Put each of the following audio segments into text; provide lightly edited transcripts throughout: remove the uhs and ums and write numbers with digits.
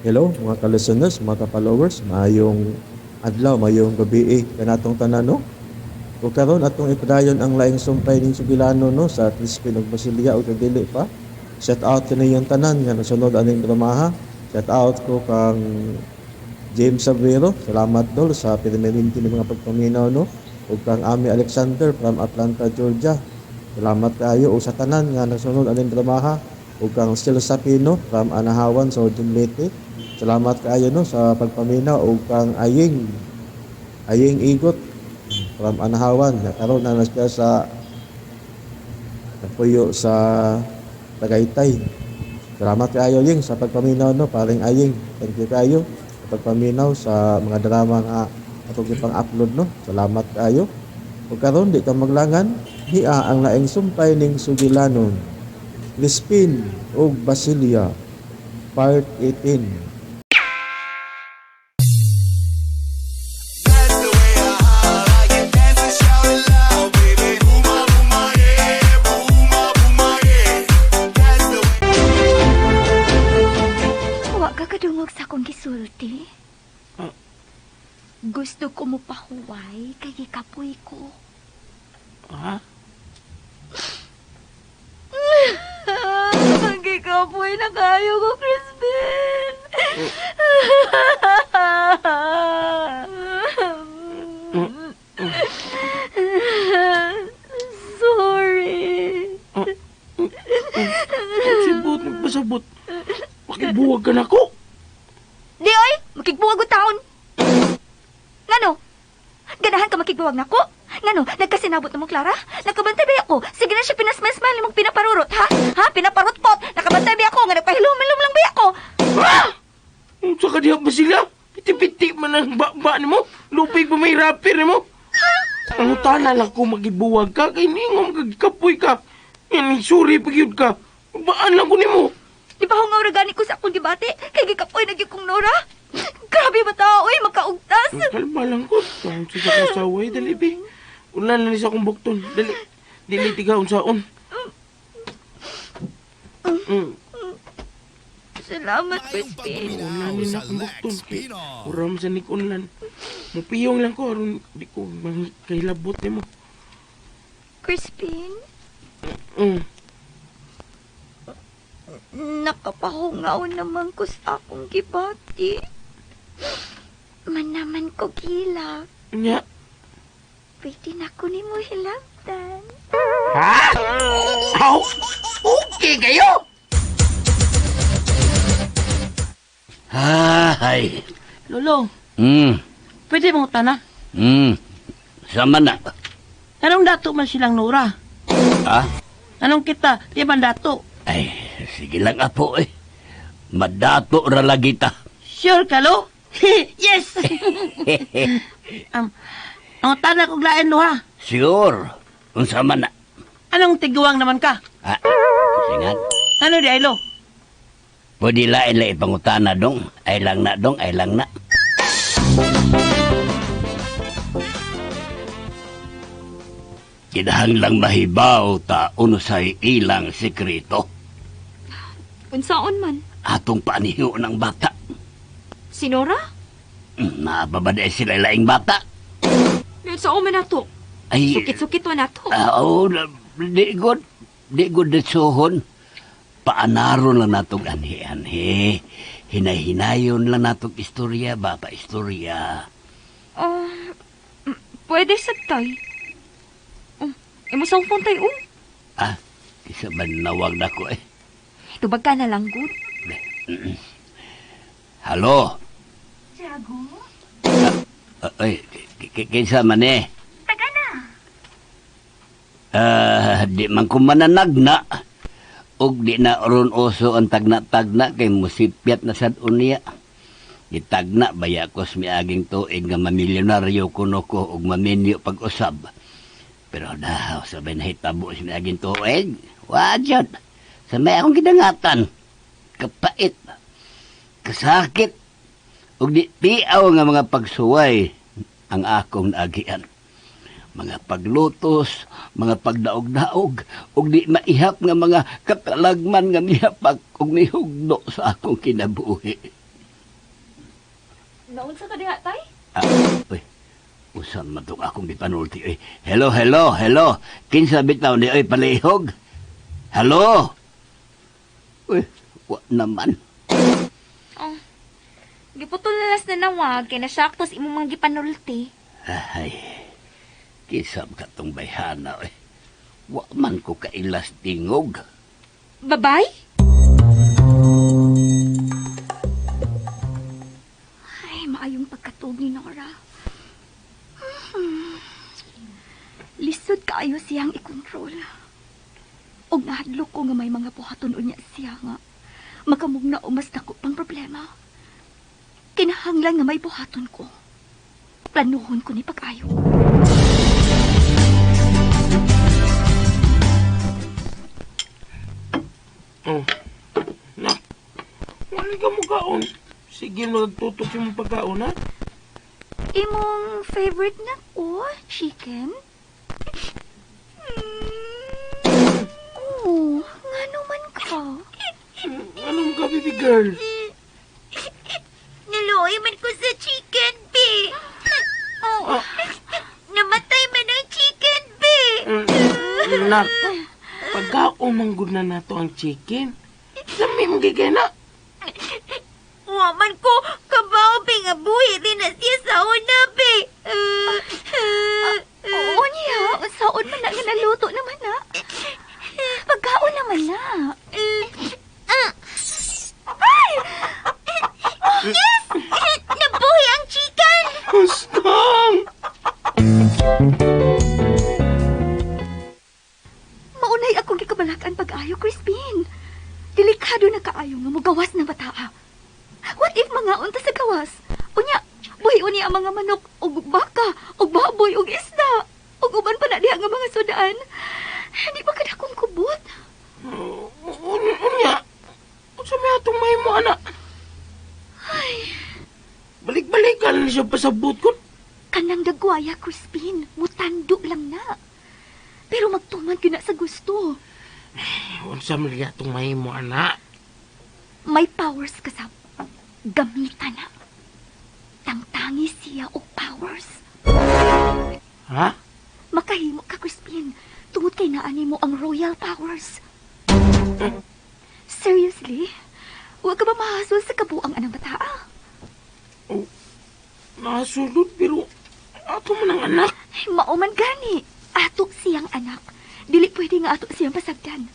Hello mga ka-listeners, mga ka-followers, maayong adlaw, maayong gabi kanatong tanan, no? Ug karon atong ipadayon ang laing sumpay ning Sugilano, no, sa Crispin ug Basilia ug dili pa. Shout out kaniyong tanan nga nasunod aning dramaha. Shout out ko kang James Sabrero, salamat dol sa pirmirinti ni mga pagpaminaw, no. Ug kang Ami Alexander from Atlanta, Georgia. Salamat kaayo ug sa tanan nga nagsunod aning dramaha ug kang Celsa Pino from Anahawan, Southern Leyte. Salamat kaayo, no, sa pagpaminaw ug kang Aying Aying Igot from Anahawan nga karon na siya sa nagpuyo sa Tagaytay. Salamat kaayo, Ying, sa pagpaminaw, no, paring Aying. Thank you kaayo sa pagpaminaw sa mga drama nga atong gipang-upload, no. Salamat kaayo. Ug karon di ka maglangan, hiya ang laing sumpay ning Sugilanon. Crispin ug Basilia Part 18. That's the way I holla. You dance and shout it loud, baby. Booma booma yeah, booma booma yeah. That's the way. Wa ka kadungog sa akong gisulti. Gusto ko mo pahuway kay gikapoy ko. Ha? Gikapoy na kayo ko, Crispin. Sorry. Sibot, nagpasabot. Makibuwag ka na ko. Di oy, makigbuwag og taon. Ngano? Ganahan ka makigbuwag nako? Ngano, nagkasinabot na mo, Clara? Nakabantay ba ako? Sige na siya pinasmasmal mong pinaparurot, ha? Ha? Pinaparutpot. Nakabantay ba ako? Nga nagpahilom-hilom lang ba ako? Ha? Sa kadiha ba sila? Piti-piti man ang ba nimo. Lupig pa may rapper nimo. Ang utana lang ko magibuwag ka. Kay ningom kagkapoy ka. Yan, sorry pag yun ka. Baan lang ko nimo. Di ba hungaw ra gani ko sa akong gibati? Kay gikapoy na gyud kong Nora. Grabe ba tao, oy, makaugtas. Kalma lang ko. Taon sa kasaway, dali bi. Ulan na ni sa akong bukton. Dali. Dili tiga unsaon. Salamat, Crispin. Ulan ni na akong bukton. Kay Uram sa nikunlan. Mupiyong lang ko aron di ko kahilabot nimo. Crispin, nakapahungaw naman ko sa akong gibati. Manaman ko gilak. Nya. Pwede na ko nimo hilabtan. Ha? Aw! Okay kayo! Ay. Lolo, pwede mong tana. Sama na. Anong dato man silang Nora? Ha? Anong kita? Di man dato? Ay, sige lang apo eh. Madato ra lagi ta. Sure ka, Lo? Yes! Ang tana kong lain, Lo, ha? Sure. Unsa man na. Anong tiguang naman ka? Ha? Singan. Ano di ay, Lo? Pwede lain lang ipangutana dong. Ay lang na dong, ay lang na. Kinahanglang mahibaw ta unsay ilang sekreto. Unsaon man? Atong paniho ng bata. Si Nora? Nababaday sila laing bata. Unsaon man nato? Ay, Sukit-sukit wa nato. Oo, di good. Di good detsuhon. Paanaron lang natong anhi-anhi. Hinay-hinayon lang natong istorya ba, pa istorya. Ah, pwede sa tay. Oh, imo cellphone tay, oh. Ah, isa ba nawag na ko eh. Tubag ka na lang, good. Halo? Tiago? Ay, kinsa man eh? Taga na. Ah, di man ko mananagna. Ug di na ron uso ang tagna-tagna kay musipyat na sad unya. Gitagna baya ko sa miaging tuig nga mamilyonaryo kuno ko ug maminyo pag-usab. Pero daw sabay nahitabo sa miaging tuig. Wa jud. Sa may akong gidangatan. Kapait. Kasakit. Ug di tiaw nga mga pagsuway ang akong naagian. Mga paglutos, mga pagdaog-daog, ug di maihap nga mga katalagman nga mihapak ug mihugno sa akong kinabuhi. Naunsa ka diha, tay? Ah, uy, usan man tong akong gipanulti. Uy, hello, hello, hello. Kinsa bitaw ni oy palihog? Hello? Uy, wa naman. Oh. Giputol na las na nawag kay nasaktos imong mga gipanulti. Ay, kisam ka tong bayhana. Uy. Wa man ko kailas tingog. Babay? Ay, maayong pagkatog ni Nora. Lisod kaayo siyang ikontrol. Og nahadlok ko nga may mga buhaton unya siya nga makamugna o mas dako pang problema. Kinahanglan nga may buhaton ko. Planuhon ko ni pag-ayo. Oh. Na. Wala ka mo kaon. Sige, magtutok sa mong pagkaon, ha? Imong favorite na ko, chicken? Oh, nga naman ka. Ano mo ka, baby girl? Naluoy man ko sa chicken, be. Oh, namatay man ang chicken, be. Nak, pagkaon man gud na nato ang chicken. Lami mo gigay na. Wa man ko kabaw be nga buhi din na siya sa una, be. Oo niya, saon man na nga naluto naman na. Pagkaon naman na. Ay! Yes! Nabuhi ang chicken! Kustang! Maunay akong gikabalakan pag-ayo, Crispin. Delikado na kaayo nga mugawas ng bataa. What if mga unta sa gawas? Unya, buhi uni ang mga manok og baka, og baboy, og isda, og uban pa na diha nga mga sudaan. Hindi ba kada akong kubot? Unya, unsa may atong mahimo, anak? Balik-balikan na siya pasabot ko. Kanang dagwaya, Crispin, mutando lang na. Pero magtuman gyud na sa gusto. Unsa man liya atong mahimo, anak? May powers ka sab. Gamita na. Tangtangi siya og powers. Ha? Makahimo ka, Crispin. Tungod kay naani mo ang royal powers. Seriously? Huwag ka ba mahasol sa kabuang anang bataa? Oh, nasulod pero ato man ang anak. Ay, mao man gani. Ato siyang anak. Dili pwede nga ato siyang pasagdan.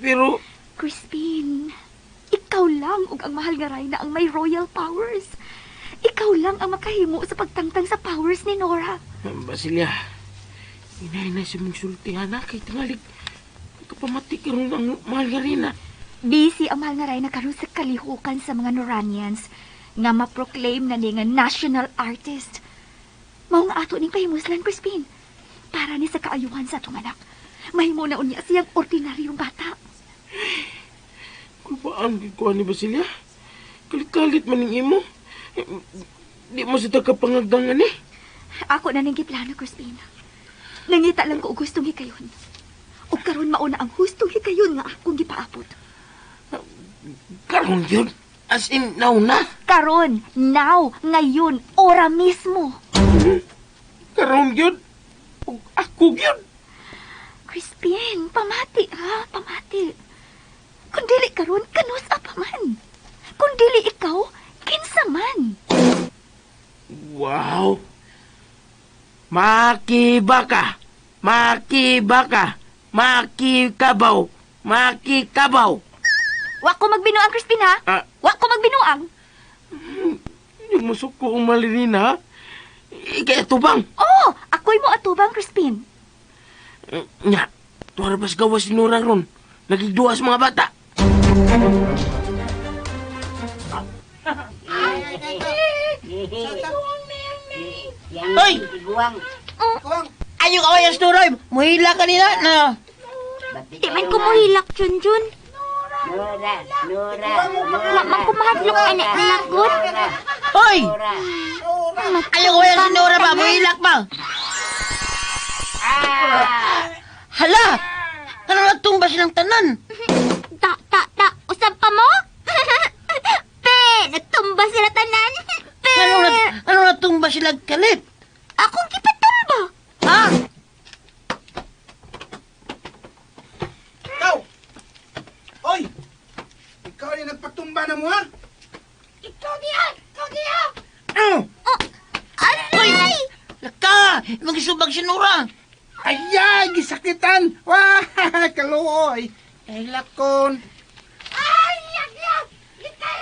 Pero Crispin, ikaw lang ug ang mahal nga Reyna ang may royal powers. Ikaw lang ang makahimo sa pagtangtang sa powers ni Nora. Basilia, inay na siya mong sultihan ha, kay tingalig. Kapamati karon ang mahal nga rin ha. Busy ang mahal nga Reyna karon sa kalihukan sa mga Noranians nga ma-proclaim na ni nga national artist. Mao nga ato ning pahimuslan, Crispin. Para ni sa kaayuhan sa atong anak. Mahimo na unya siyang ordinaryong bata. Kulbaan gid ko ni Basilia. Kalit-kalit man ning imo. Di mo sa tagapangagdangan eh. Ako na ning giplano, Crispin. Nangita lang ko og gustong hikayon. Ug karon mauna ang hustong hikayon nga akong gipaabot. Karon yun. As in, now na. Karon, now, ngayon, ora mismo. Karon yun. Ug ako yun. Crispin, pamati ha, pamati. Kung dili karon, kanus pa man. Kung dili ikaw, kinsa man. Wow. Makibaka. Makibaka. Makikabaw. Makikabaw. Wa ko magbinuang, Crispin ha. Ah. Wa ko magbinuang. Yung musok ko ang malinin ha. Ikay tubang. Oh, ako'y mo atubang, Crispin. Nya, tuwara bas gawas si Nora ron. Nagigduwa sa mga bata. Hoy! Ayaw ka kaya Nora! Muhila ka nila na! Di man ko mohilak, Junjun. Nora, Nora, Wa man ko mahadlok anak lagot. Hoy! Ayaw ko kaya si Nora ba? Muhilak ba? Hala! Ano nagtumba silang tanan? Ta, ta, ta. Usab pa mo? Pe, nagtumba sila tanan. Pe. Ano sila kalit. Akong gipatumba. Ha? Ikaw! Oy! Ikaw ni nagpatumba na mo, ha? Ikaw diha! Ikaw diha! Ah! Oh, aray! Laka! Magisubag si Nora. Ayay! Gisakitan! Wah! Kaluoy! Ay, lakon! Ay, yak, yak!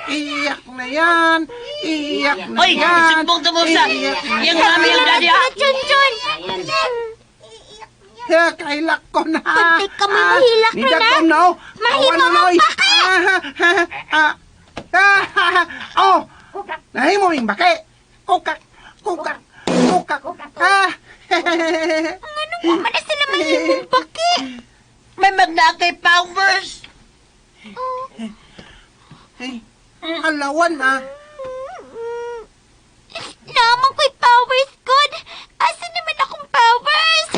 Iyak na yan! Iyak na Oy, yan! isumbong to mo sa Iyak na iyang mami ang daddy ha. Chun, chun! Ya, kailak ko na. Pantay ka mo, mahilak na na. na. oh. Mahimo Awan na, mo oy. Ah, ah, ah, ah, oh. Nahimo ming baki. Kukak, kukak, kukak. Ah. Anong wa man na sila mahimong baki? May magnakay powers. Hey, halawan ah. Naman ko'y powers good. Asa naman akong powers?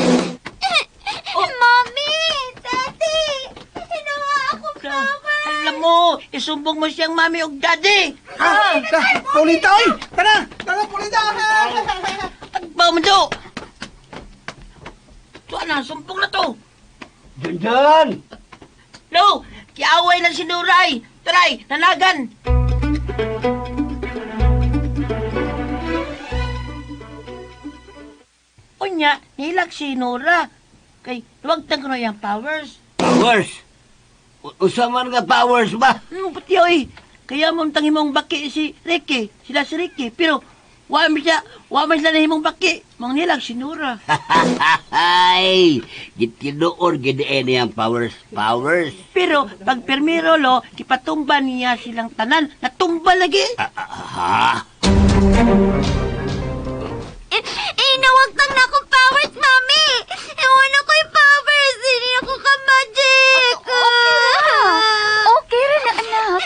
Mommy! Daddy! Hinawa akong powers! Alam mo, isumbong mo siyang mami og daddy. Ah, ah, pulita oy. Tara, tara pulita. Tagbaw mo do. Tuwa na, sumbong na to. Junjun! Lo, kiaway lang si Nuray. Taray, nanagan. Unya, nilak si Nora. Kay, luwag ko na yung powers. Powers! Usa man nga powers ba? Pati oy. Kaya mo tang himong baki si Ricky, sila si Ricky, pero wa man siya, wa man sila nahimong baki. Mang nilag si Nora. Ay! Gitinuor gid ni ang powers, powers. Pero pag permiro lo, kipatumba niya silang tanan, natumba lagi. Ha? Eh, eh, nawagtang na akong powers, Mami! Iwan ako yung powers! Hindi ako ka-magic! Okay ra na, anak.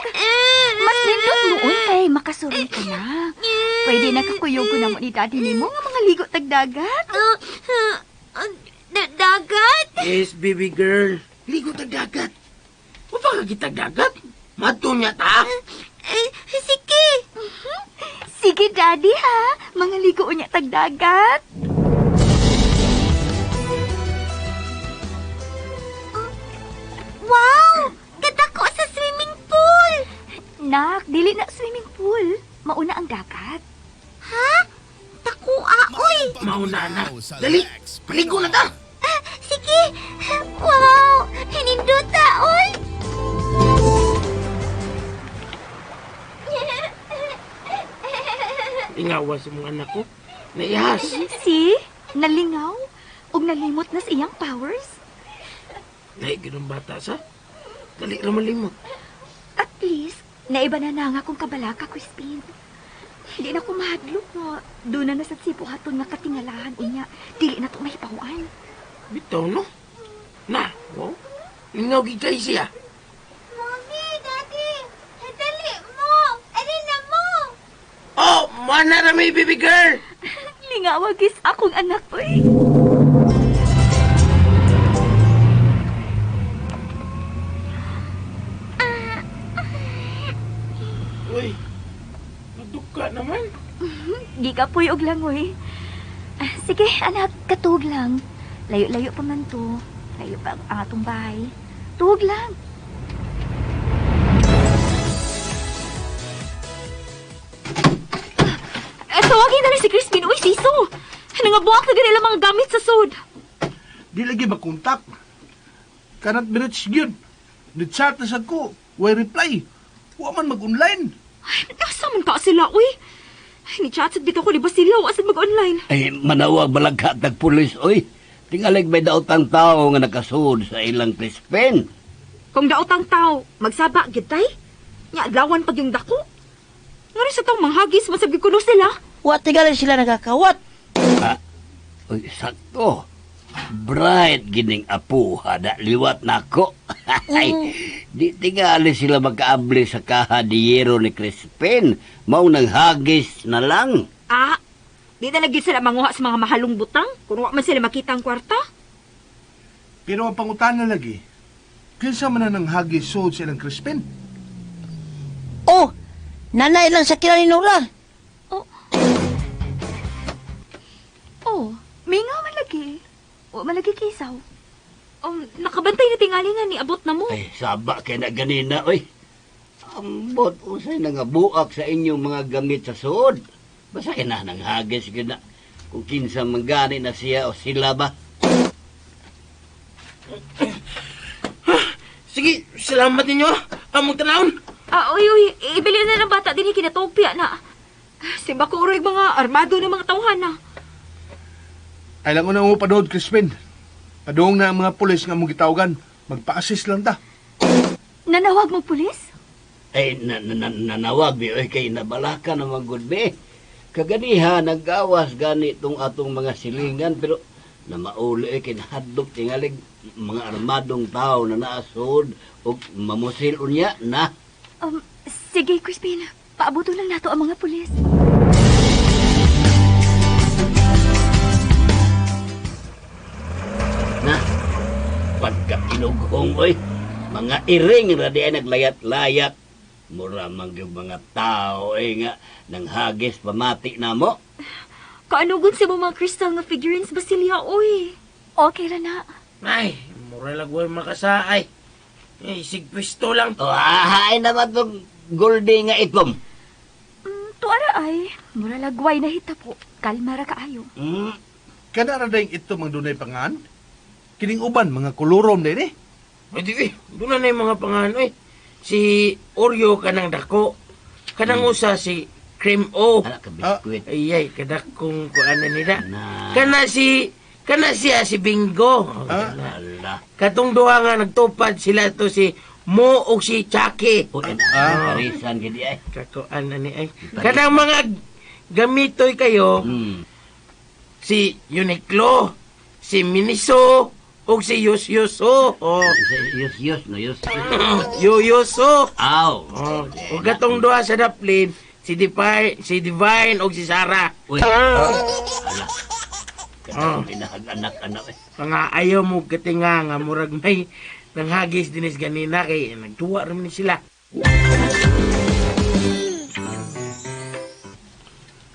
Mas nindot noon kay makasuroy ka na. Pwede na kakuyog ko na mo ni Daddy nimo nga mga ligo tagdagat. Dagat? Yes, baby girl. Ligo tag dagat. Wa pa ka kitag dagat? Mato niya ta. Eh, sige. Sige, Daddy, ha? Mga ligo unya tagdagat. Wow! Ganda ko sa swimming pool! Nak, dili na swimming pool. Mauna ang dagat. Ha? Takua, oy! Mauna na. Dali, maligo na ta. Ah, sige! Wow! Hininduta, oy! Ingawa sa mga anak ko. Naihas. Si, nalingaw, ug nalimot na sa iyang powers. Nahi ganun bata sa. Dali ra malimot. At least, naiba na na nga kong kabalaka, Crispin. Hindi na ko mahadlok nga. Doon na nasa sipuhaton nga katingalahan unya. Dili na to mahipahuan. Bitaw no. Na, wow. Lingaw gid kay siya. Mami, Daddy, dali mo! Alin na mo! Oh, mana ra may baby girl. Lingawagis akong anak, oy. Uy. Maduka naman. Di ka puy og langoy. Ah, sige, anak, katug lang. Layo-layo pa man to. Layo pa ang atong bahay. Tug lang. Eh, tawagin na rin si Crispin. Uy, siso! Nangabuak na ganila mga gamit sa sud. Di lagi makontak. Kanat minutes gyud. Ni-chat na sad ko. Way reply. Wa man mag-online. Ay, asa man ka sila, uy? Ay, ni-chat sad bitaw ko ni Basilio. Asad mag-online. Ay, manawag balagha tag pulis, oy. Tingalig may daotang tao nga nakasud sa ilang Crispin. Kung daotang tao, magsaba, gid tay. Nya, adlawan pag yung dako. Nga rin sa tong manghagis, masabgi kuno sila. Wa tingali sila nagakawat. Ah, oy, sakto. Bright gining apo, hada liwat nako. Ay, di tingali sila magkaabli sa kaha di yero ni Crispin. Mao nang hagis na lang. Ah, di na lagi sila manguha sa mga mahalong butang. Kung wa man sila makita ang kwarta. Pero ang pangutana lagi, kinsa man na nang hagi sud sa ilang Crispin? Oh, nanay lang sa kila ni Nora. Oh. Mingaw man lagi. Wa man lagi kisaw. Nakabantay na tingali nga niabot na mo. Ay, saba kay na ganina, oy. Ambot, usay na nga buak sa inyong mga gamit sa suod. Basta kina nanghagis gid na kung kinsa man gani na siya o sila ba. Sige, salamat ninyo ah. Among tanawon. Ah, uy, uy, ibili na ng bata din kinatugpiya na. Simba ko uroy mga armado ng mga tawhan na. Ay lang una mo padood, Crispin. Padoong na ang mga pulis nga mong gitawagan. Magpa-assist lang ta. Nanawag mo pulis? Ay, nanawag bi, oy, kay nabalaka naman gud bi. Kaganiha, naggawas gani itong atong mga silingan, pero namauli ay kinahadlok tingalig mga armadong tao na naasod o mamusil unya na. Sige, Crispin. Paabuto lang nato ang mga pulis. Na, pagka inughong, oy, mga iring ra di ay naglayat-layat. Mura man gyud mga tao ay nga nanghagis pamati na mo. Kaanugon sa mga crystal nga figurines, Basilia, uy. Okay ra na. Ay, mura lagway makasaay. Eh, sigpisto lang. O, ahain naman tong goldi nga itom. Tuara ay, mura lagway na hita po. Kalma ra kaayo. Kana ra dayong ito mang dunay pangan? Kining uban mga kolorom din eh. Ay, di, eh, doon na yung mga pangan, eh. Si Oreo kanang dako. Kanang usa si Cream O. Ala ka biskuit. Ay, ay, kadakong kuan na nila. Na. Kana siya si Bingo. Ah. Ala. Katong duha nga nagtupad sila to si Mo ug si Chucky. Uy, ah. Parisan gid ay. Kakuan na ni ay. Kanang mga gamitoy kayo, si Uniqlo, si Miniso, ug si Yus Yuso. Oh. Yus yus no yus. Yuyuso. Aw. Oh, ug katong duha sa daplin, si Divine, si Divine ug si Sarah. Uy. Ala. Kanang pinahag-anak-anak eh. Mga ayaw mo katinga nga murag may nanghagis dinis ganina kay nagduwa ra man ni sila.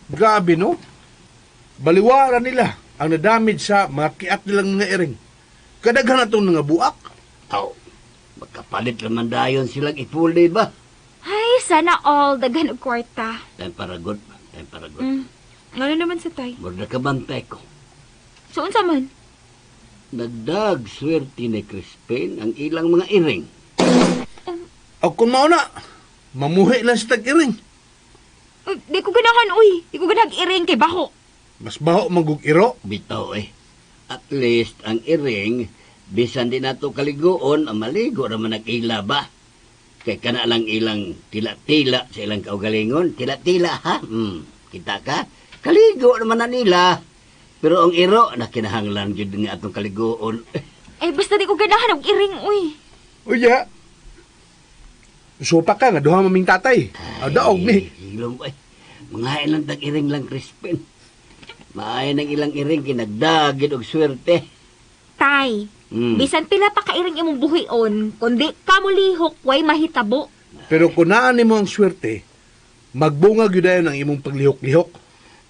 Grabe no. Baliwara nila ang nadamid sa mga kiat nilang mga iring. Kadaghan na itong nga buak. Aw. Magkapalit raman dayon silang ipuli ba? Ay, sana all daghan og kwarta. Time para good. Time para good. Ngano naman sa tay? Murag nakabantay ko. So unsa man? Nagdag swerte ni Crispin ang ilang mga iring. O kung mao na, mamuhi lang sa tag-iring. Uy, di ko ganahan, uy. Di ko ganahan iring kay baho. Mas baho magug iro. Bitaw eh. At least ang iring, bisan di nato kaliguon, ang maligo raman nag-ila ba? Kay kana lang ilang tila-tila sa ilang kaugalingon. Tila-tila ha? Kita ka? Kaligo naman na nila. Pero ang iro, nakinahanglan jud nga atong kaliguon. Eh, basta di ko ganahan og iring, uy. Uya. Supa ka nga duha maming tatay. Aw daog ni. Hilom ay. Mga ilang tag-iring lang, Crispin. Maay ng ilang iring, kinagdagid og swerte. Tay, bisan pila pa kairing imong buhion, kundi ka molihok, way mahitabo. Pero kung naa nimo ang swerte, magbunga gyud dayon ang imong paglihok-lihok.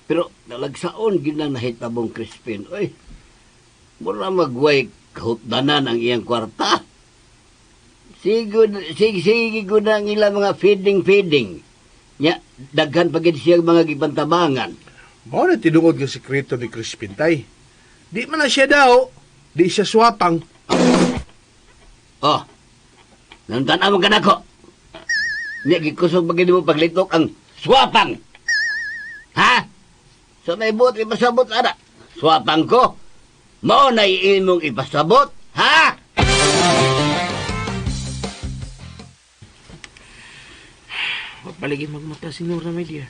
Pero nalagsaon gyud nang nahitabong Crispin. Oy. Mura magway kahutdanan ang iyang kwarta. Sige, sige, sige gud ang ilang mga feeding-feeding. Nya, daghan pa gid siyang mga gipantabangan. Mao na tinuod nga sekreto ni Crispin tay. Di man na siya daw, di siya swapang. Oh, nantan mo kanako. Nya gikusog pa gid mo paglitok ang swapang. Ha? Sa may buot ipasabot ana. Swapang ko. Mao na imong ipasabot, ha? Palagi magmata si Nora, my dear.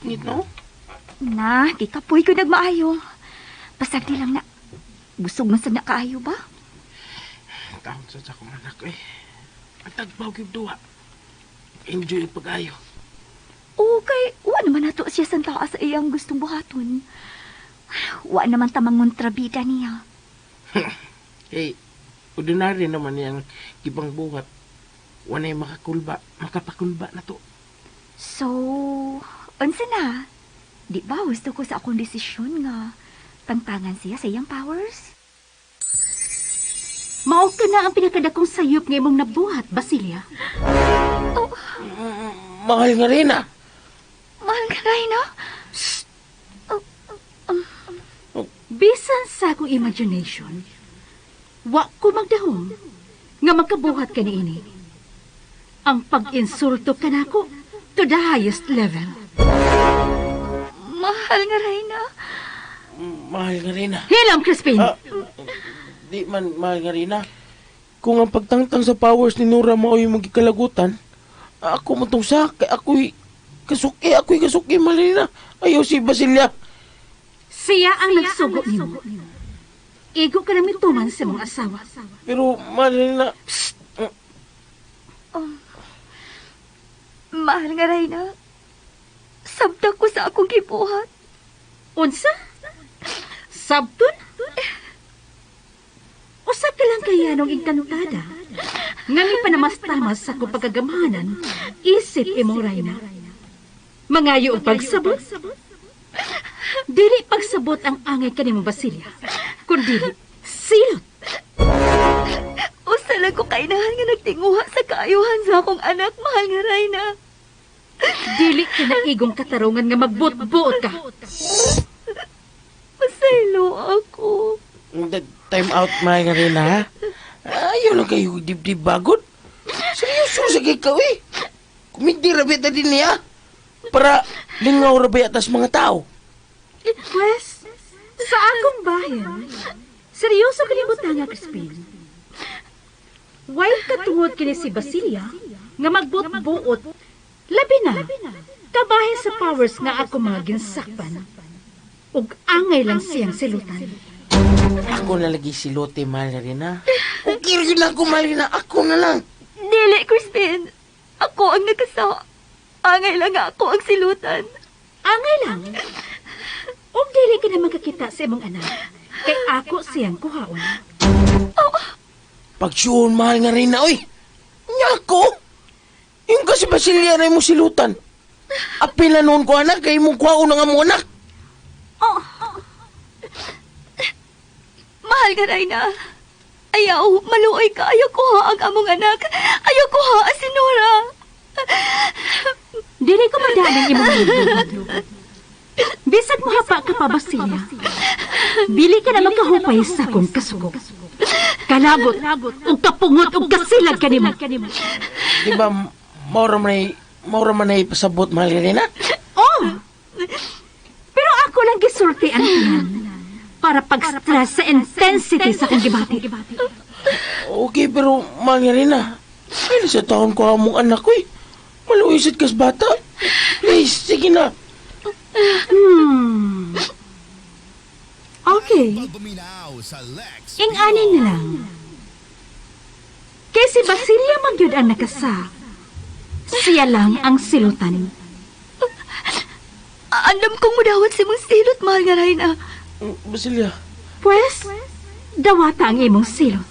Ngit no? Na, di ka puy ko nagmaayo. Pasagdi lang na. Busog man sad na kaayo ba? Taon sa akong anak eh. Ang tagbaw gyud duha. Enjoy pag-ayo. Okay, wa naman nato siya sa taas sa iyang gustong buhaton. Wa naman ta mangontrabida niya. Kay ordinary naman yang gibang buhat. Wanay makakulba, makapakulba na to. So, unsa na? Di ba gusto ko sa akong desisyon nga Tangtangan siya sa iyang powers. Mao ka na ang pinakadakong sayop nga imong nabuhat, Basilia. Mahal nga rin ah. Mahal nga Reyna. Bisan sa akong imagination, wa ko magdahom nga makabuhat ka niini. Ang pag-insulto kanako to the highest level. Mahal nga Reyna. Mahal nga rin ah. Hilam, Crispin! Ah, di man, mahal nga rin ah. Kung ang pagtangtang sa powers ni Nora mao yung magkikalagutan, ako mo tong sa, kay ako'y kasuki, ako'y kasuki, Marina. Ayaw si Basilia. Siya ang nagsugo nimo. Igo ka na mituman sa mong asawa. Pero, Marina, Mahal nga Reyna. Sabta ko sa akong gibuhat. Unsa? Sabton? Usa ka lang kaya nung engkantada. Nga mipanamas-tamas sa akong pagkagamhanan, isip imong Reyna. Mangayo og pagsabot? Dili pagsabot ang angay kanimo, Basilia. Kundi silot. Usa lang ko kainahan nga nagtinguha sa kaayuhan sa akong anak, mahal nga Reyna. Dili ka na igong katarungan nga magbot-buot ka. Pasaylo ako. Time out, mahal nga rin ha. Ayaw lang kayo dibdib bagod. Seryoso sa ikaw eh. Kumindi rabi ta din niya. Para lingaw rabi atas mga tao. Pwes, sa akong bayan, seryoso ka ni Butanga, Crispin. Why katungod kini si Basilia nga magbot-buot, labi na, kabahin sa powers nga ako mga ginsakpan, ug angay lang siyang silutan. Ako na lagi si Lotte, mahal na rin ha. Okay rin lang ko, mahal na. Ako na lang. Dili, Crispin. Ako ang nagkasa. Angay lang nga ako ang silutan. Angay lang, ug dili ka na magkakita sa imong anak, kay ako siyang kuhaon. Pagsuon, mahal nga rin na, oy. Nyako! Yung kasi Basilia na imong silutan. Apila noon ko, anak, kay imong kuhaon na nga mo, anak. Mahal ka, Reyna. Ayaw, maluoy ka. Ayaw ko ha ang among anak. Ayaw ko ha si Nora. Dili ko madaan ang imong lubot. Bisag mo hapa ka pa, Basilia. Bili ka na makahupay sa akong kasugo. Kalagot, ug kapungot, ug kasilag kanimo. Di ba, maura man ay pasabot, mahal nga rin na? Oh! Pero ako lang gisulti ang tiyan para pag-stress sa intensity sa akong gibati. Okay, pero mahal nga rin na. Ay, sa taon ko among anak ko eh. Maluisit kas bata. Please, sige na. Okay. Ing-anin na lang. Kay si Basilia magyud ang nakasa. Siya lang ang silutan. Alam kong mudawat si mong silot, mahal nga, Reyna. Basilia. Pwes, dawata ang imong silot.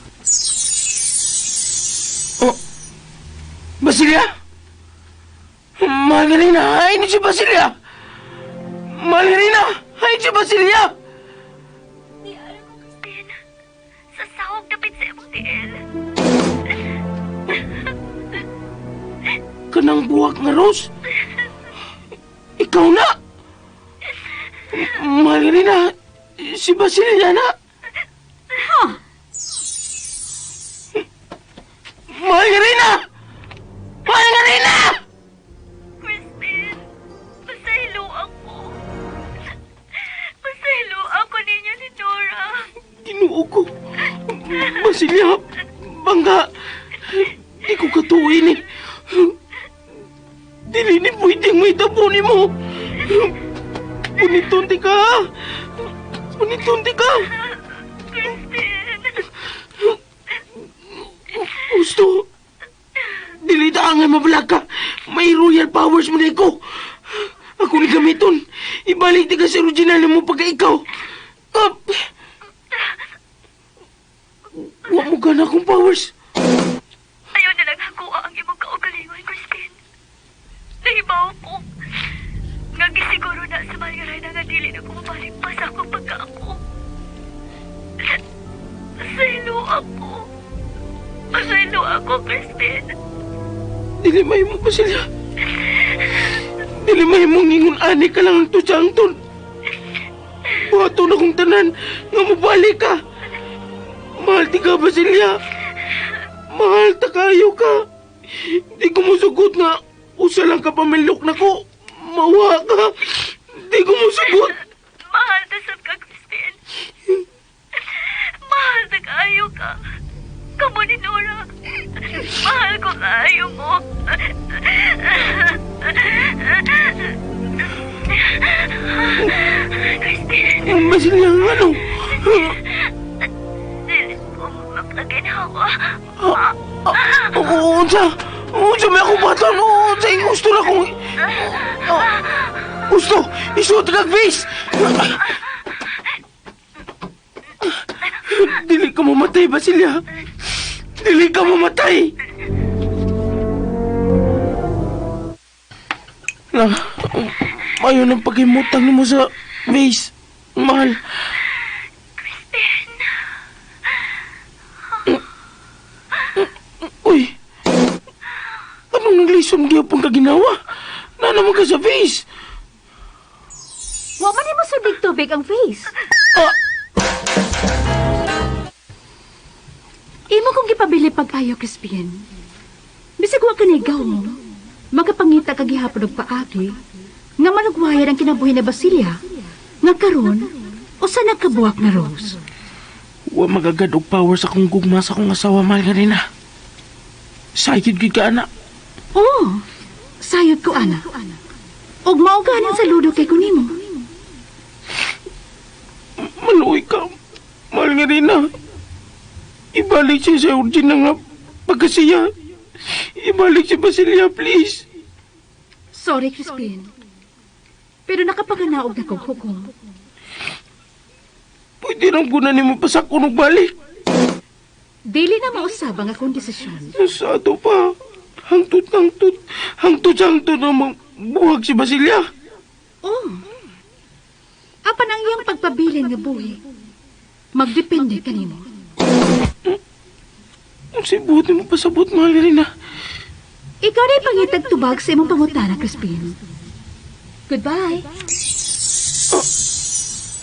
Oh. Basilia? Mahal nga rin na. Ay, si Basilia. Mahal nga rin na. Ay, si Basilia. Di alam ko, Crispin. Sa sahog dapit sa imong tiil. Kanang buwak nga, Rose. Ikaw na. Mahal nga rin na. Si Basilia na. Mahal nga rin na. Mahal nga rin na. Crispin, pasaylo ako. Pasaylo ako ninyo ni Nora. Ginoo ko. Basilia, bangga. Di ko katuin eh. Dili ni pwedeng may tabo ni mo. Puniton di ka. Puniton di ka. Crispin! Gusto. Dili ta angay mabalag ka. May royal powers mo na ko. Ako ni gamiton. Ibalik di ka sa original mo pagka ikaw. Up. Wa mo gana akong powers. Ayaw na lang hakuha ang imong kaugalingon, Crispin. Nahibaw ko. Nga gisiguro na sa mga na nga dili na ko mabalik pa sa akong pagkaako. Dili mahimo, Basilia. Dili mahimong ingon ani ka lang ang tutsangton. Buhaton akong tanan nga mobalik ka. Mahal ti ka, Basilia. Mahal ta kayo ka. Di ko musugot nga usa lang ka pamilok na ko. Mawa ka. Di ko musugot. Mahal ta sad ka, Crispin. Mahal ta kaayo ka. Kamo ni Nora. Mahal ko kaayo mo. Crispin, Basilia, ano? dili ko mapaginawa. Oo, unsa? Unsa may akong baton? Oo, unsa yung gusto na kong... Gusto! Isuot kag face! Dili ka mamatay, Basilia. Dili ka mamatay! Na, ayaw ng pag-imutang nimo sa face. Mahal. Crispin. Uy! Anong naglison gyapon ka ginawa? Na naman ka sa face? Wa man nimo sulbig tubig ang face. Ah! Imo kong gipabili pag-ayo, Crispin. Bisag wa ka nigaw mo. Makapangita ka gihapon og paagi nga manugwayan ang kinabuhi ni Basilia. Nga karon, usa na kabuak na Rose. Wa magagad og power sa akong gugma sa akong asawa, mahal nga rin na. Sayod gyud ka, anak. Oo, sayod ko, ana. Og mao ganin sa ludo kay kunimo. Maluoy ka, mahal nga rin na. Ibalik siya sa original nga pagkasiya. Ibalik si Basilia, please. Sorry, Crispin. Pero nakapaganaog na kog hukom. Pwede nang gunan nimo pasakon og balik. Dili na mausab ang akong desisyon. Sa ato pa. Hangtod, hangtod. Hangtod sa hangtod na buhag si Basilia. Oh. Apan ang iyang pagpabilin nga buhi. Magdepende kanimo. Unsay buot nimo pasabot, mahal nga rin na. Ikaw na pangitag tubag sa imong pangutana, Crispin. Goodbye.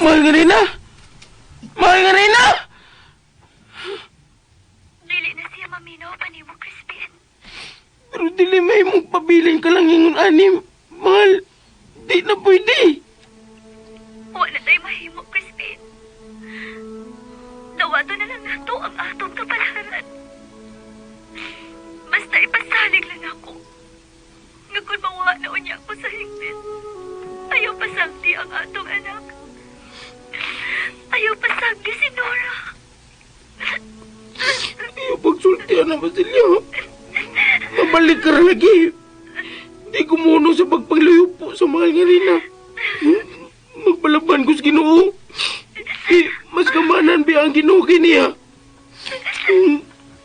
Mahal nga rin na. Mahal nga rin na. Dili na siya maminaw pa nimo, Crispin. Pero dili may mong pabilin ka lang ingon anim. Mahal, di na pwede. Wala tayo mahimo, Crispin. Dawato na lang nato ang atong kapalaran. Basta ipasalig lang ako. Nga kung mawa na unya ko sa higpit, ayaw pasagdi ang atong anak. Ayaw pasagdi si Nora. Ayaw pagsultihan na Basilio. Mabalik ka ra lagi. Di ko muno sa pagpanglayo po sa mahal nga rin na. Magpalaban ko sa Ginoo. Eh, mas kamanan ba ang Ginoo kiniya?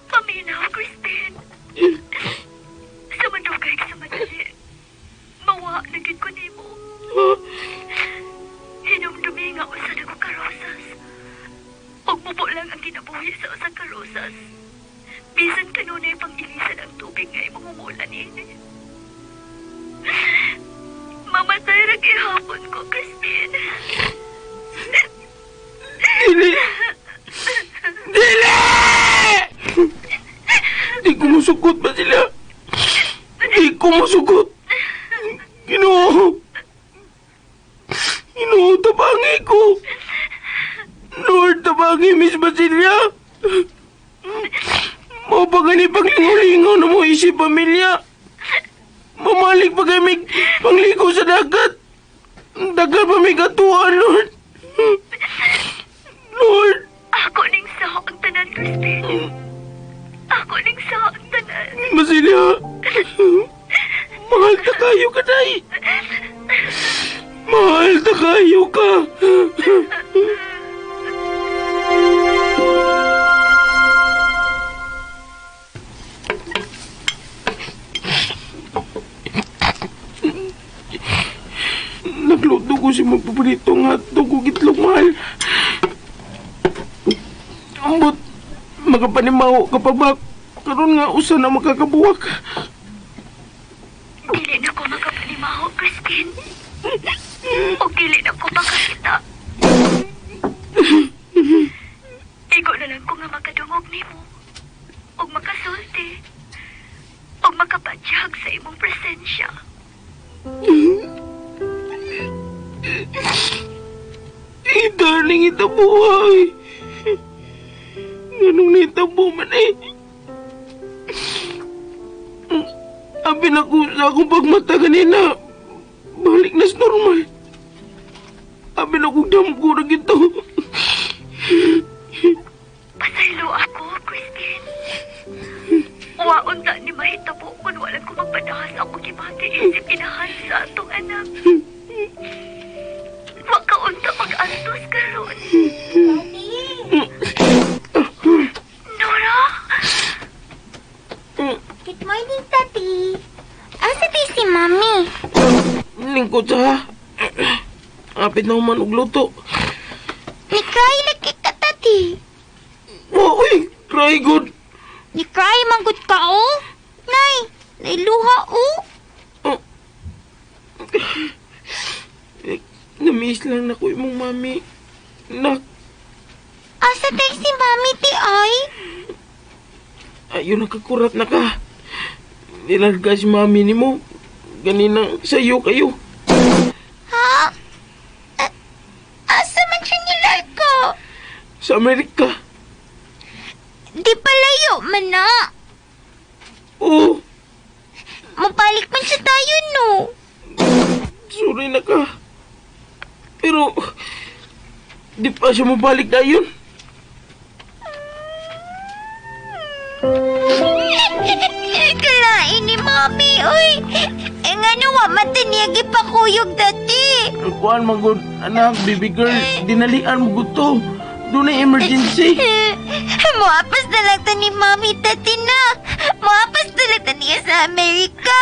Paminaw, Crispin. Sa mandugay ka sa madali, mawa na gid ko nimo. Hinumdumi nga usa na ko karosas. Og mubo lang ang kinabuhi sa usa ka rosas. Bisan kanunay pang ilisan ang tubig nga imong humulan ini. Mamatay ra gihapon ko, Crispin. Dili! Dili! Di ko musugot, Basilio. Di ko musugot. Ginoo. Ginoo, tabangi ko. Lord, tabangi, Miss Basilia. Mao pa gani paglingaw-lingaw na mo isip pamilya. Mamalik pa kami pangligo sa dagat. Dagat pa may katuan, Lord. Lord, Ako ning saho ang tanan, Crispin. Ako ning saho ang tanan. Basilia. Mahal ta kayo ka, Day. Mahal ta kayo ka. Nagluto ko si magpaprito nga hotdog ug itlog, mahal. Ambot, makapanimaho ka pa ba? Karon nga usa na makakabuwak. Crispin. O dili na ko makakita. Igo na lang ko nga makadungog nimo. Og makasulti. Og makapadyag sa imong presensya. Eh, darling, itabo ay. Nganong naitabo man eh. Abi na ko sa akong pagmata kanina. Balik na sa normal. Abi na kong damgo na gito. Pasaylo ako, Crispin. Waon na ni mahitabo kung wala ko magpadahas ako gibati isip inahan sa atong anak. Wa ka unta mag-antos karon. Nora? Good morning, Tati. Asa ti si Mami? Lingkod sa. Apit na human og luto. Ni-cry lagi ka, Tati. Oh, uy, cry good. Ni-cry man gud ka, oh. Nay, nailuha, oh. Oh. Eh, namiss lang na ko imong mami. Nak, Asa tay si Mami, ti ay? Ayun, nakakurat na ka. Nilarga si mami ni mo. Ganina, sayo kayo. Ha? Asa man siya nilarga? Sa Amerika. Di palayo man na. Oo. Mabalik man siya tayo, no? Sorry na ka. Pero, di pa siya mabalik na yun. Kalain ni Mami, uy. Eh, nga no, wa man ta niya gipakuyog dati. Kuan magod, anak, baby girl, dinalian mo gud to. Doon na emergency. Muapas na lang ta ni Mami, tati na. Muapas na lang ta niya sa Amerika.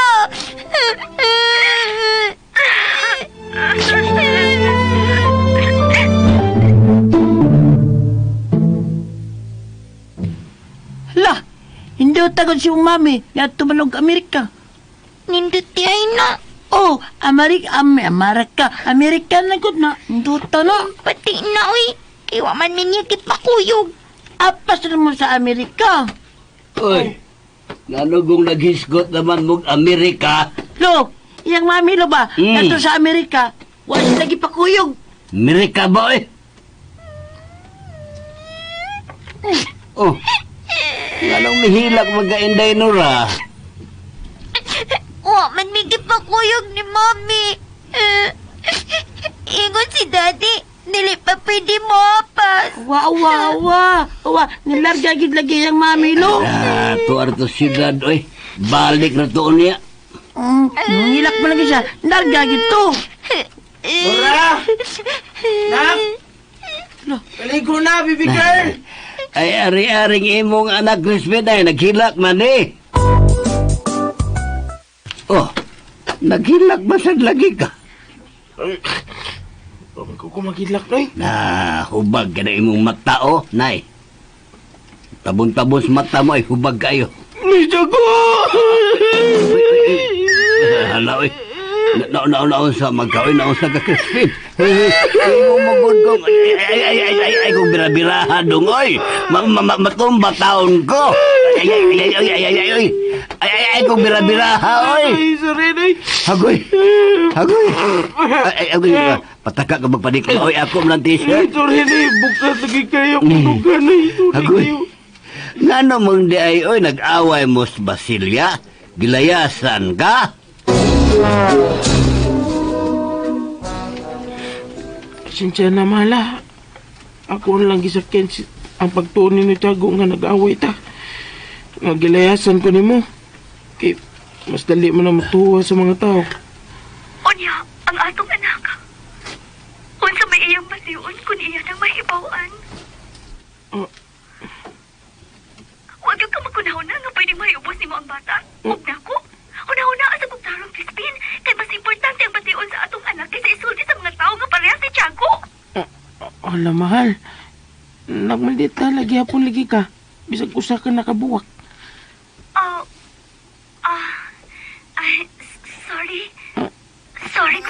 Hala, hindi tagod si mong mami nga tumanog Amerika. Nindot ay na. Oh, Amerika, Amerika, Amerika na gud na. Nindot na. Pati na, uy. Kay wa man mi niya gipakuyog. Apas na mo sa Amerika. Uy, ngano kung naghisgot naman mong Amerika? Lo, iyang mami lo ba? Mm. Nato sa Amerika, wa sila gipakuyog. Amerika ba eh? Oh, nganong mihilak magainday Nora? Wa man mi gipakuyog ni Mami. Ingon si Daddy, dili pa pwede moapas. Wa, wa, wa. Wa, nilarga gid lagi iyang mami lo. Ah, tuar to siyudad, oy. Balik na to niya. Ngilak mo lagi siya. Larga gid to. Nora! Nak! Paligo na, baby girl! Ay, ari-aring imong anak, Crispin, ay naghilak man eh. Oh, naghilak ba sad lagi ka? Ay, Huwag ko kumagilak, noy. Na, hubag ka na imong mata, oh, nay. Tabon-tabon sa mata mo ay hubag kayo. May jago! Hala, oy. Na na na sa magkaoy na sa ka Crispin. Imo magud ko. Ay ay ay ay ay ay kung bira-birahan dong oy. Ma, ma, ma, matumba taon ko. Ay ay ay ay ay ay ay ay. Ay ay ay kung bira-biraha oy. Ay, sorry, noy. Hagoy. Hagoy. Ay ay agoy. Pataka ka magpanik. Oy ako man Ay, t-shirt. sorry, noy. Bukas lagi kayo. Kunugan, noy. Sorry Hagoy. kayo. Ngano mong di ay oy nag-away mo sa Basilia? Gilayasan ka? Pasensya na, mala. Ako na lang gisakyan ang pagtuon ni Tiago nga nag-away ta. Nga gilayasan ko nimo. Kay mas dali mo na matuwa sa mga tao. Unya, ang atong anak. Unsa may iyang basiun kung iya nang mahibaw-an. Oh. Huwag ka makunahuna nga pwedeng maiubos nimo ang bata. Huwag na ko. Una-una sa kong Crispin. Kay mas importante ang bation sa atong anak kaysa isulti sa mga tao nga parehas ni Tiago. Hala, mahal. Nagmaldita, lagi hapon lagi ka. Bisag usa ka nakabuwak. Oh, ay, sorry. Sorry,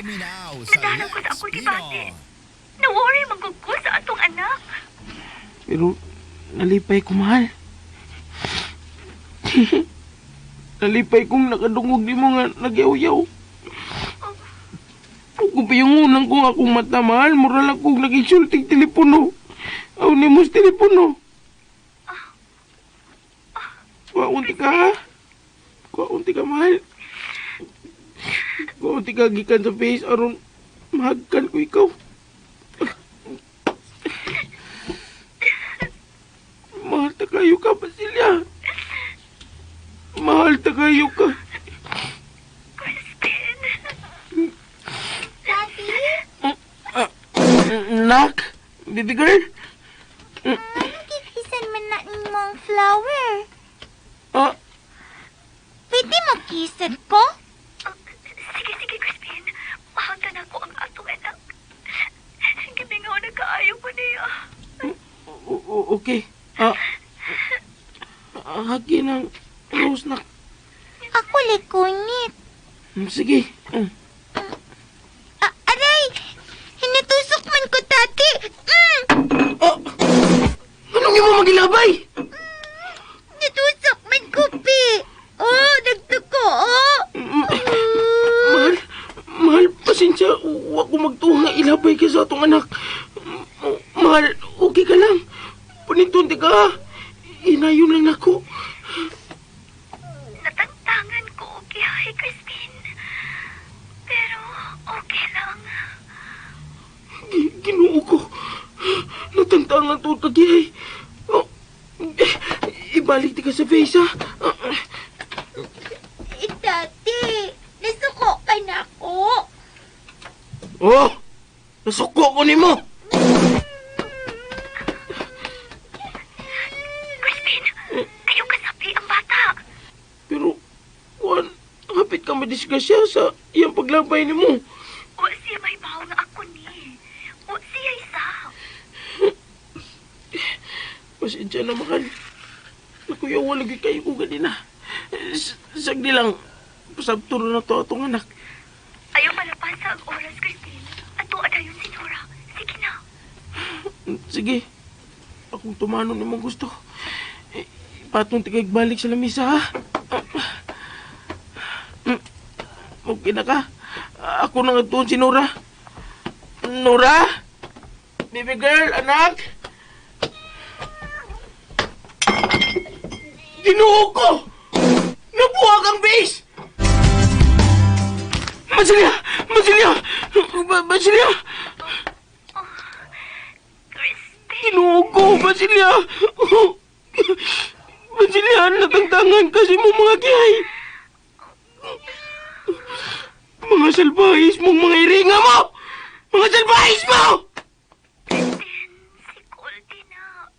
Nadalang ko sa akong gibati. Na-worry man ko sa atong anak. Pero nalipay ko, mahal. Nalipay kong nakadungog ni mo nga nagyaw-yaw. Kung piyungunan ko akong mata, mahal, mura lang kong nag-insulting telepono. Aw, ni mo sa telepono. Kuwaunti ka, ha? Kuwaunti ka, mahal. Kuwaunti ka gikan sa face, aron mahagkan ko ikaw. Mahal ta kayo ka, Basilia. Mahal ta kayo ka. Crispin. Daddy? Nak, baby girl. Kikisan man na imong flower. Ah, Pwede mo kisan ko? Sige, sige, Crispin. Mahagkan ako ang atong anak. Gibingaw na kaayo ko niya. Okay. Ah, hagi ng rose, nak. Ako likunit. Sige. Ah, aray! Hinatusok man ko, tati! Mm! Oh, anong imo magilabay? Natusok man ko, pi! Oh, nagtuko, oh! Mahal, mahal, pasensya. Wa ko magtuo nga ilabay ka sa atong anak. Mahal, okay ka lang. Panintunti ka, ha? Inayon lang nako. Natangtangan ko, okay, hi, Crispin. Pero okay lang. Ginoo ko. Natantangan tuod ka, Giyay. Oh, ibalik di ka sa face, ha? Eh, tati, nasuko ka na ako. Oh! Nasuko ko nimo! Crispin, ayaw ka sabi ang bata. Pero, Juan, hapit ka madisgrasya sa iyang paglabay nimo. Wa siya may bawo nga ako ni. Wa siya isa. Pasensya na, mahal. Nakuyawa lagi kayo ko ganina. Sagdi lang, pasabto na to atong anak. Ayaw malapasa ang oras, Crispin. Ato adayon si Nora. Sige na. Sige. Akong tumanon nimong gusto. Patong tigay balik sa lamisa, ha? Okay na ka. Ako na nga tuon si Nora. Nora? Baby girl, anak? Ginoo ko! Nabuwag ang base! Basilia! Basilia! Basilia! Crispin. Ginoo ko, Basilia! Basilia, natangtangan kasi mo mga kiyay. Mga salbahis mong mga iringa mo! Mga salbahis mo! Crispin, si Goldie na.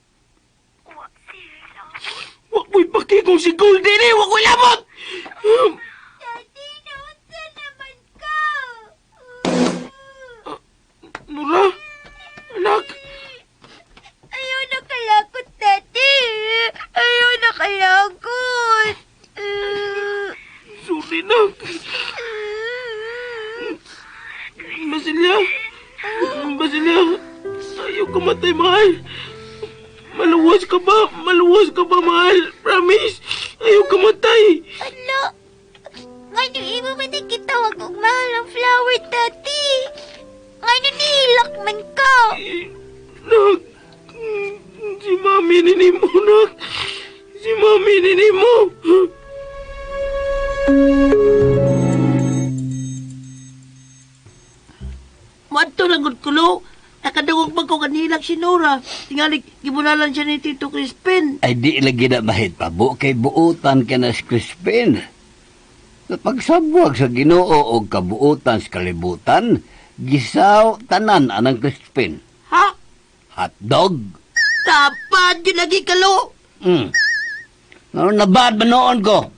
Wa siya labot. Wag mo'y paki kung si Goldie ni! Wag ko'y labot! Daddy, naunsa naman ka? Nora! Anak! Ayaw na kalakot, Daddy. Ayaw na kalakot. Sorry, nak. Basilia! Basilia! Ayaw ka matay, mahal. Maluwas ka ba? Maluwas ka ba, mahal? Promise! Ayaw ka matay! Ala, ngano imo man ang gitawag og mahal ang flower, Daddy? Ngano nihilak man ka? Nak! Si Mami nini mo, nak! Si Mami nini mo! Muadto lang gud kulo. Nakadungog man ko kanilak si Nora. Tingali gibunalan siya ni Tito Crispin. Ay di lagi na mahitabo kay buutan ka na si Crispin. Pagsabwag sa Ginoo og kabuutan sa kalibutan, gisaw tanan anang Crispin. Ha? Hotdog. Tapad yun lagi kalo. Ano nabad man noon ko?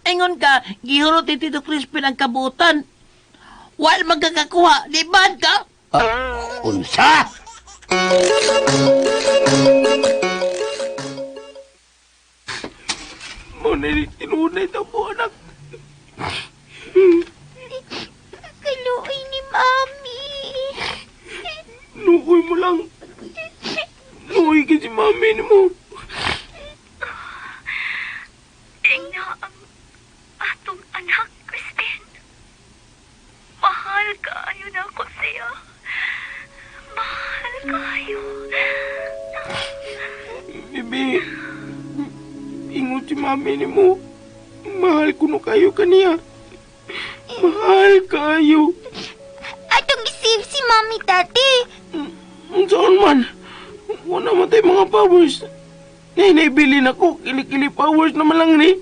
Ingon ka, gihurot ni Tito Crispin ang kabuutan. Wal magkakakuha, di ba ka? Ah, unsa? Mo na tinuod na ito po, anak. Kaluoy ni Mami. mami nimo. Ingna ang atong anak, Crispin. Mahal kaayo na ako siya. Mahal kaayo. Bibi, ingon si mami nimo. Mahal kuno kayo kaniya. Mahal kayo. Atong isave si Mami, Tati. Unsaon man? Wala man tayo mga powers. Nay, naibili na ko. Kili-kili powers naman lang ni.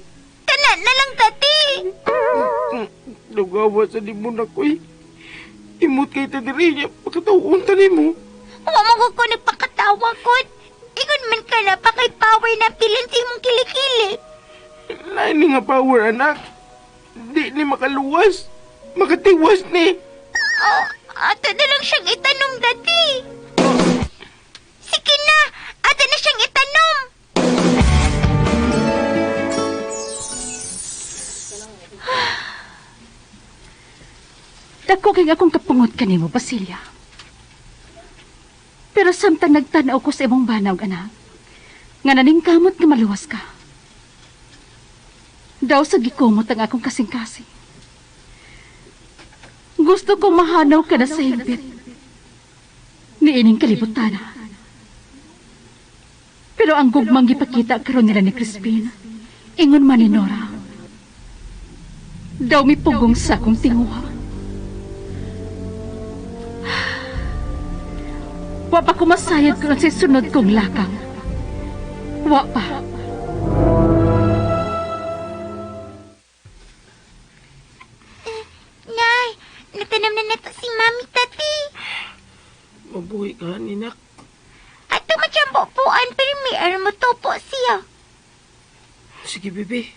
Kana na lang, Tati. Nagawa sa limon ako eh. Imot kay ta diri niya. Pagkatawon ta nimo. Wa mo ko nagpakatawa ko. Ingon man ka na pa kay power na pilin sa imong kilikili. Lain ni nga power, anak. Di ni makaluwas. Makatiwas ni. Oh, ato na lang siyang itanom, Tati. Sige na, ato na siyang itanom. Dako kay akong kapungot kanimo, Basilia. Pero samtang nagtan-aw ko sa imong banaw, anak, nga naningkamot nga maluwas ka. Daw sa gikumot ang akong kasing-kasing. Gusto kong mahanaw ka na sa higpit. Niining kalibutana. Pero ang gugmang gipakita karon nila ni Crispin, ingon man ni Nora. Daw mipugong sa akong tinguha. Wa pa ko masayod kung sa sunod kong lakang. Wa pa. Nay, natanam na nato si Mami, Tati. Mabuhi ka, ninak. Ato man siyang bubuan, pero may aram mo topo siya. Sige, bebe.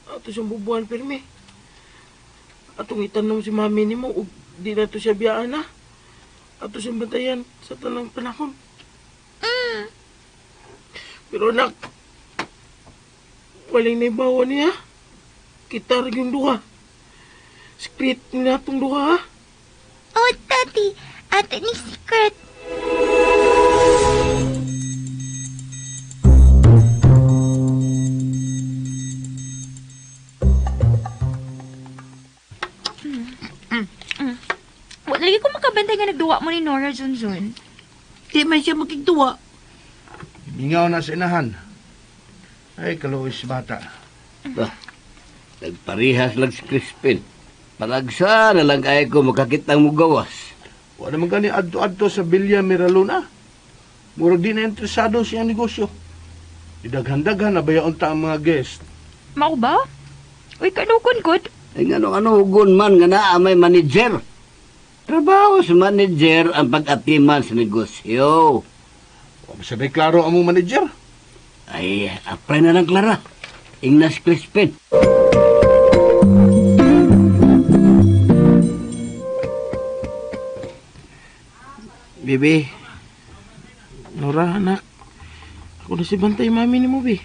Ato siyang bubuan, pirmi. Atong itanom si mami nimo ug di na to siya biyaan, ha? Ato siyang bantayan sa tanang panahon. Pero anak, walang naibawa niya. Kita rin yung duha. Secret ni natong duha, ha? Oh, Tati, ato ni secret. Wala lagi ko makabantay nga nagduwa mo ni Nora Junjun. Di man siya makigduwa. Mingaw na sa inahan. Ay, kaluoy si bata. Bah, nagparihas lang si Crispin. Palagsa na lang kaya ko makakita mo gawas. Wala naman gani adto-adto sa Villa Miraluna. Murag di na interesado siyang negosyo. Idaghan-daghan na bayaon ta ang mga guest. Mao ba? Uy, kanukon good. Ay nga ano hugon man nga naa may manager. Trabaho sa manager ang pag-atiman sa negosyo. Sabi klaro ang mong manager. Ay, apply na lang, Clara. Ingnas Crispin. Bebe, Nora, anak. Ako na si Bantay mami ni mo, be.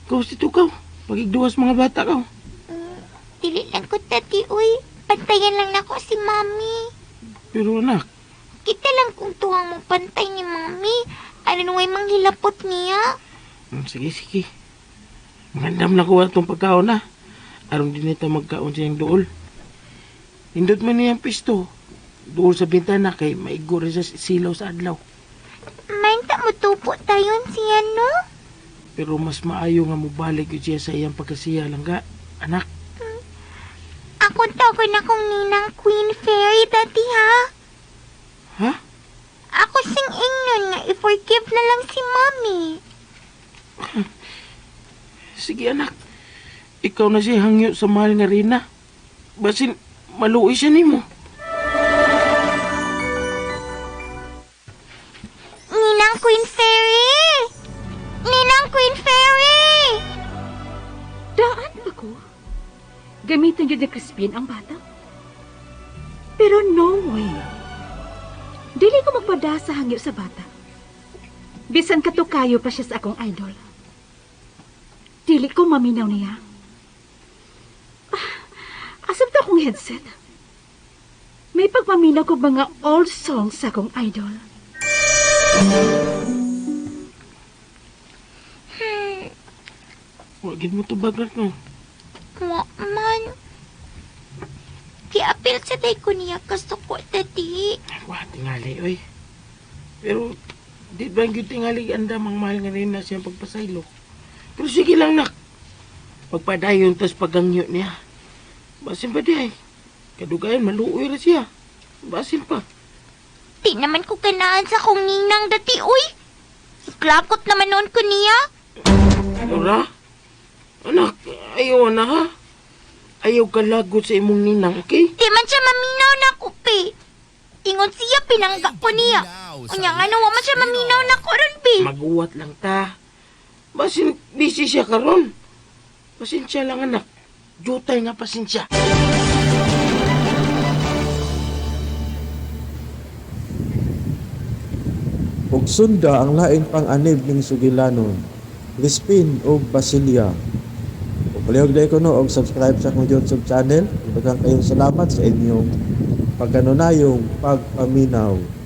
Ikaw si Tukaw. Pagigduwas mga bata ka. Dili lang ko, Tati, uy. Pantayan lang nako si Mami. Pero anak, Kita lang kung tuwang mo pantay ni Mami. Ano nung ay manghilapot niya? Sige, sige. Magandam na ko atong pagkaon na. Aron din ito magkaon siyang duol. Nindot man niyang pisto. Duol sa bintana kay maigo rin sa silaw sa adlaw. Mainta mo tupo tayon siya, no? Pero mas maayo nga mobalik yun siya sa iyang pagkasiya lang ka, anak. Ako tawagan akong ninang Queen Fairy, Tati, ha? Ha? Ako sing ingnon nga i-forgive na lang si Mami. Sige, anak. Ikaw na siya hangyo sa mahal nga Rina. Basin, maluoy siya nimo. Ninang Queen Fairy! Ninang Queen Fairy! Daan ba ko? Gamitin yun ni Crispin ang bata? Pero no way. Dili ko magpada sa hangyo sa bata. Bisan katukayo pa siya sa akong idol. Dili ko maminaw niya. Asam to akong headset? May pagpaminaw ko mga old songs sa akong idol. gid mo tubag na no. Wa man. Giapil sa day ko niya kasuko, dati. Wa tingali oy. Pero di ba gyud tingali andam ang mahal nga rin na siyang pagpasaylo. Pero sige lang nak. Pagpadayon tas pagangyo niya. Basin pa di ay. Kadugayan maluoy ra siya. Basin pa. Di naman ko kanaan sa kong ninang dati, uy. Iklakot naman noon ko niya. Nora? Anak, ayaw na ha. Ayaw ka lagot sa imong ninang, okay? Di man siya maminaw na ko, pe. Ingon siya, pinangga ko niya. Unya nga wa man siya maminaw na ko ron, pe. Maguwat lang ta. Basin busy siya karon. Pasensya lang anak. Jutay nga pasensya. Ug sunda ang lain pang anib ning sugilanon, Crispin ug Basilia. Ug palihog ko no og subscribe sa akong YouTube channel. Daghang kayong salamat sa inyong pagkanunayong pagpaminaw.